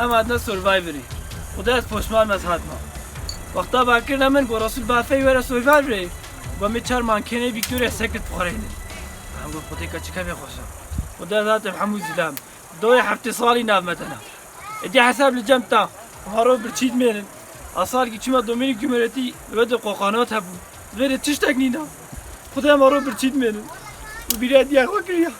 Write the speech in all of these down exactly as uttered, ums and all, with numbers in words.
Em hatine Survivorê. Xuda ez poşman me ez hatma. Wexta bar kirine min, got, Resul Bafey were Survivorê. Got, me çar mankênê Victoria Secret bixwareynin. Em got, Xwedê keçik hevê xweş e. Xuda ez hatim hemû zilam. Doyê heftê salî nav me tena. Êdî hesab li cem ta. Varo birçî dimênin. A salkî çima Domînîk Cumhuriyetî wê de qoqanot hebû. Vê de tiştek nîna. Xuda em varo birçî dimênin. Û bîra diya xwe kiriya.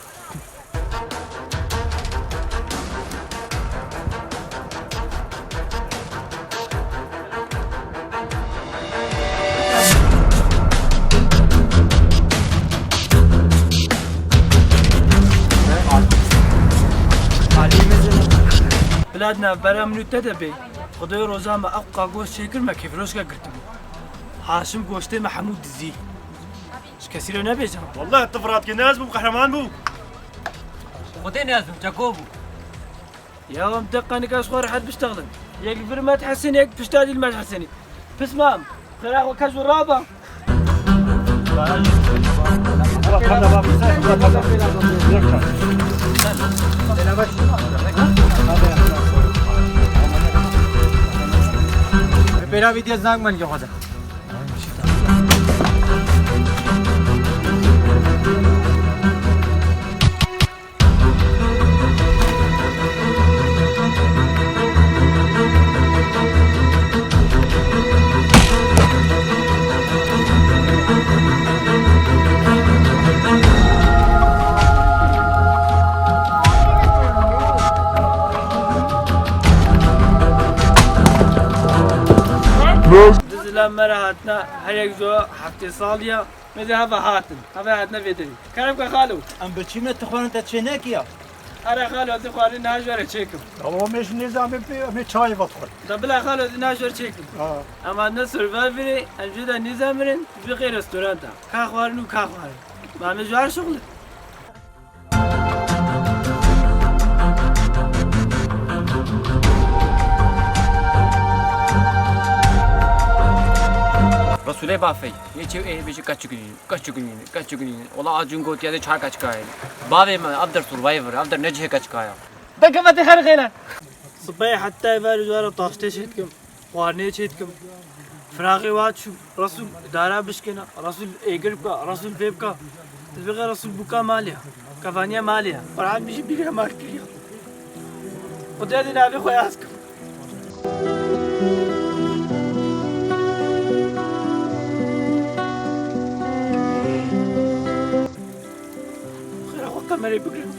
Bila di navbera min û te de bê. Xwedê roja me ew qagoz çêkir me kêfroşke girtibû. Haşim goştê me hemû dizî. Ji kesî re nebêjam. Wallahî tu virat kê ne ez bûm, qehreman bû. Xwedê ne ez bûm, çeko bû. Ya em deqanika ji xwe rehet biştexilin. Yek li vir me dihesêne, yek pişta dî li me dihesêne. Pismam, xêra xwe kes û raba. Bêra vîdyo zang men xwe de. Du zilam me re hatine, her yek ji heftê salî ya. Me de heve hatin. Heve hatine vê derê. Kerem ke xalo. Em birçî me tu xwarin te çê nekiya. Here xalo, tu xwarin niha ji we re çêkim. Ama mêş nêzanî pê, em ê çayê vat xwar. Da bila xalo, tu niha ji we re çêkim. Ha. Em hatine Survivorê, em jê de nêzanirin, ji xê restoranta. Ka xwarin û ka xwarin. Ma em ê ji we re şixulin. Resûlê Bafey, yê çew ê bêjî kaçik nîn, kaçik nîn, kaçik nîn. Wala acun gotiye de çar kaçika ye. Bavê me, ev der Survivor, ev der ne cihê kaçika ya. Deke me tê xerixêne. Sibê heta êvarê ji we re taştê çê dikim. Xwarinê çê dikim. Firaxê wa çû. Resul dara bişkêne. Resul êgir bika. Resul vê bika. Dibêxe Resul bûka malê ya. Kevaniya malê ya. Qur'an bijî bîra mal kiriya. Xwedê dê navê xwe yaz kim. Xêra xwe kamerayê bigirin.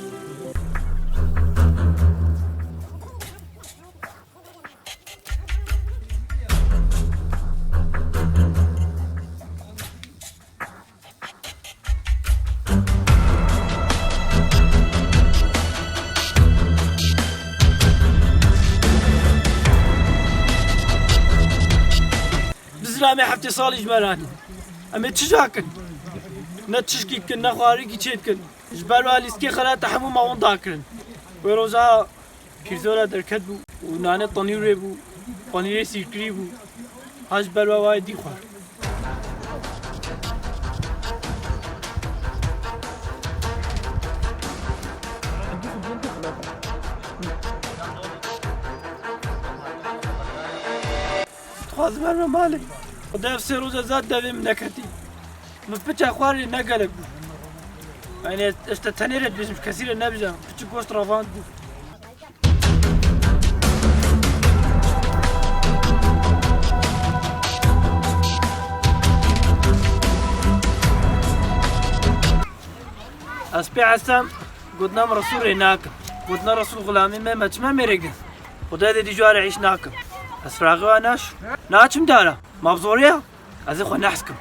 Bi zilamê heftê salî ji me re anîn. Em ê çi jakin? Ne çişkî dikin, ne xwarikî çê dikin. Ji ber wa lîstikê xelat hemû me winda kirin. Wê roja Pîrzora derket bû û nane tanîrê bû, panîrê sîrkirî bû. Ha ji ber we wayê dî xwar. Dixwazim merve malê. Xwedê ev sê roja zad devê min neketî. Min piça xwarê ne gelek bû. Yani ez te tenê re dibêjim, kesî re nebêjim. Piçik goşt ravand bû. Ez pê hesam, gotina min Resûl rê nakim. Gotina Resûl xulamê me, me çima mêrek din? Xwedê dê dî ji we re îş nakim. Ez firaxê we naş. Naçim dara. Ma bi zorê ya. Ez ê xwe nehs kim.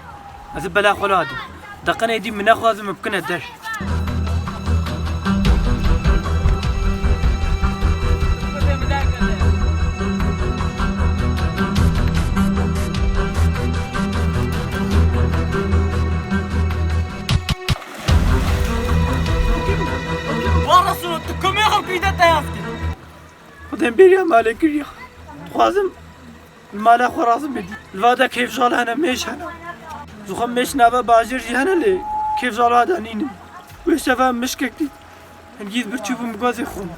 Ez ê bela xwe ladim. Deqenê dî min nexwazim min bikine der. Wala sunu tu kumê xelkî de te yaz kir. Xwedê bêriya malê kiriya. Dixwazim Li mala xwe razim bidî. Li va de kêfjal hene, mêş hene. Ji xwe mêş nava bajêr jî hene lê kêfjal wa de nînin. Wê şeva mişkek dît. Hingîz birçî bû min gozê xwin.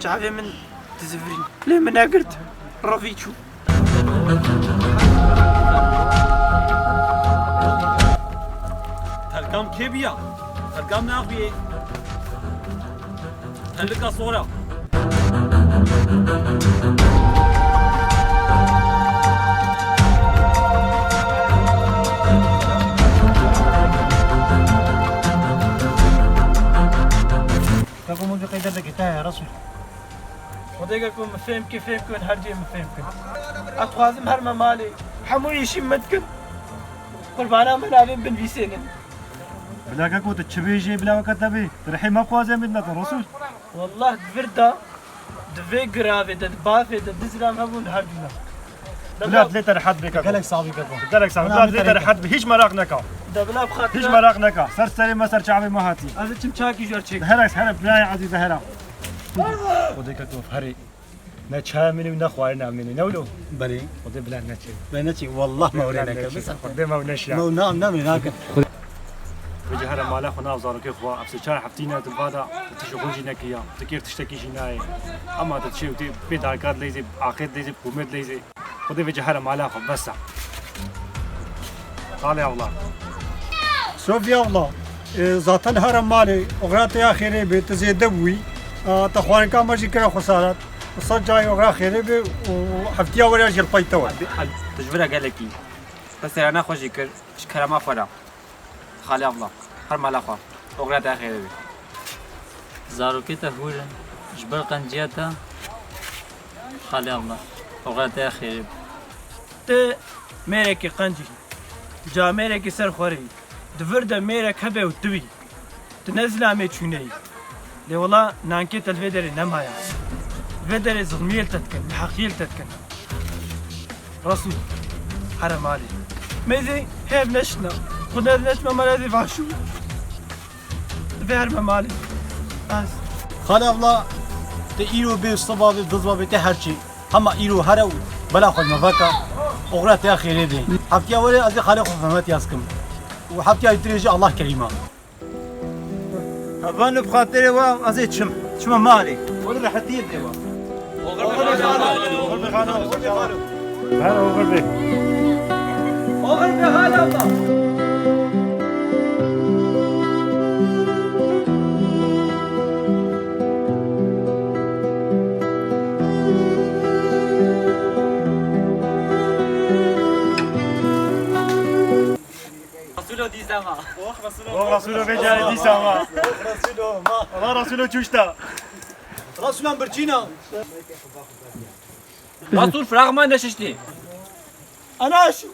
Çavê min Dizivirî. Lê min negirt. Revî çû. Telkam kê biya? Telkam naxuyê. Telika sora. Kako min qeyde de gita ya Resul. Xwedê ke ku min fêm kir, fêm kir, her cihê min fêm kir. Ez dixwazim herme malê. Hemû îşî min dikin. Qurbana min avên binivîsênin. Bila kako tu çi bêjê, bila weke te bê. Tu rihê me bixwaze min netin, Resul. Wallah di vir de, di vê giravê de, di bavê de, du zilam hebûn her dû ne. Bila dilê te rehet bê kako. Gelek sax bî kako. Gelek sax bî. Bila dilê te rehet bê. Hîç meraq neka. De bila bi xatir. Hîç meraq neka. Ser serê me, ser çavê me hatî. Ez çim çakî jor çêk. Here, here, birayê ezîz, here. Xwedê kako herê. Ne çaya mînî, ne xwarina mînî. Ne wilo? Belê. Xwedê bila neçê. Belê neçê. Wallah me were neke. Xwedê me neşiya. Me na, ne me nake. Vêca here mala xwe nav zarokê xwe, ev sê çar heftî ne tu vada, tu ji xwe jî nekiriya, tu kêr tiştekî jî nayê. Ama tu çê û tê pê darkar leyzê, aqêt leyzê, qûmet leyzê. Xwedê vêca here mala xwe, bes e. Xalê Ewla. Sofya Ewla, e, zaten here malê, oxira te ya xêrê bê, tu zêde bûyî. A, te xwarinka me jî kira xwesaret. Sed cayê oxira xêrê bê û heftiya were jî li pey te we. Tu ji vir e gelekî. Te serana xwe jî kir, ji kerema xwe re. Xalê Ewla, her mala xwe, oxira te ya xêrê bê. Zarokê te hûr in, ji ber qenciya te, Xalê Ewla, oxira te ya xêrê bê. Ti mêrekî qenc î, camêrekî ser xwerê yî, di vir de mêrek hebe û tu bî. Tu ne zilamê çûneyî. Lê wela nankê te li vê derê nemaya. Li vê derê zilmiyê li te dikin, neheqiyê li te dikin. Resûl, here malê. Mêzê hêv neştina. Xwedê ez neçime mala zî vaşû. Divê herime malê. Ez. Xalê Ewla, te îro bê, siba bê, dizba bê, te her çî. Hema îro here û bela xwe me veke. Oxira te ya xêrê bê. Heftiya were ez ê xalê xwe fehmet yaz kim. Û heftiya yê tirê jî Allah kerîm e. Hevalno, bi xatirê we ez ê çim. Çima malê. Were rehetiyê dê we. Oxir be xalo. Oxir be xalo. Her oxir be. Oxir be xalo. Resûlo dîsa ma. Oh, Resûlo. Oh, Resûlo vê carê dîsa ma. Oh, Resûlo ma. Allah Resûlo çûşta. Resûlan birçîna. Resûl firaq ma neşiştî. Anaş.